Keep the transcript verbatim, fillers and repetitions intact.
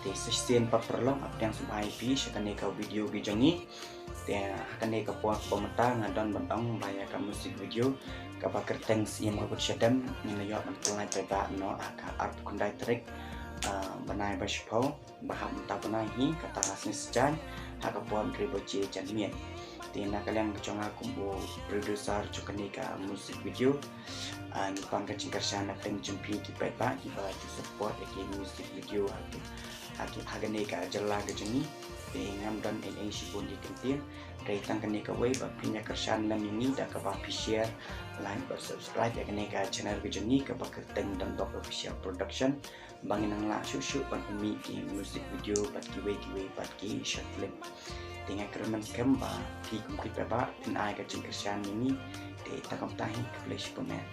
Te sa shisien pat paralok, ap dang sngewbha ïa phi sha kane ka video ka jong ngi. Te ha kane ka por kaba mynta nga don ban ong ba ïa ka music video kaba kyrteng Siem Ka Kut Shadem, ngin ïa ban pynlait paidbah noh ha ka arphew khyndai tarik, ah, bnai ba shiphew, ba hap mynta bnai hi, kata ha sngi Saitjaiñ, ha ka por hynriew baje janmiet. Te na ka liang ka jong nga kum u producer jong kane ka music video, ah, ngi pan ka jingkyrshan na pdeng jong phi ki paidbah kiba ju support ïa ki music video ha ki, ha ki, ha kane ka jylla ka jong ngi. Te ngam don ei ei shibun ki kyntien, hynrei tang kane kawei ba phin ïa kyrshan lem ïa ngi da kaba phi share, like bad subscribe ïa kane ka channel ka jong ngi kaba kyrteng Dambok Official Production, ba ngin nang lah shuh shuh ban pynmih ki music video bad kiwei kiwei pat ki short film. Te nga kyrmen skhem ba phi kum ki paidbah phin ai ka jingkyrshan ïa ngi. Te tang kumta hi, khublei shibun eh.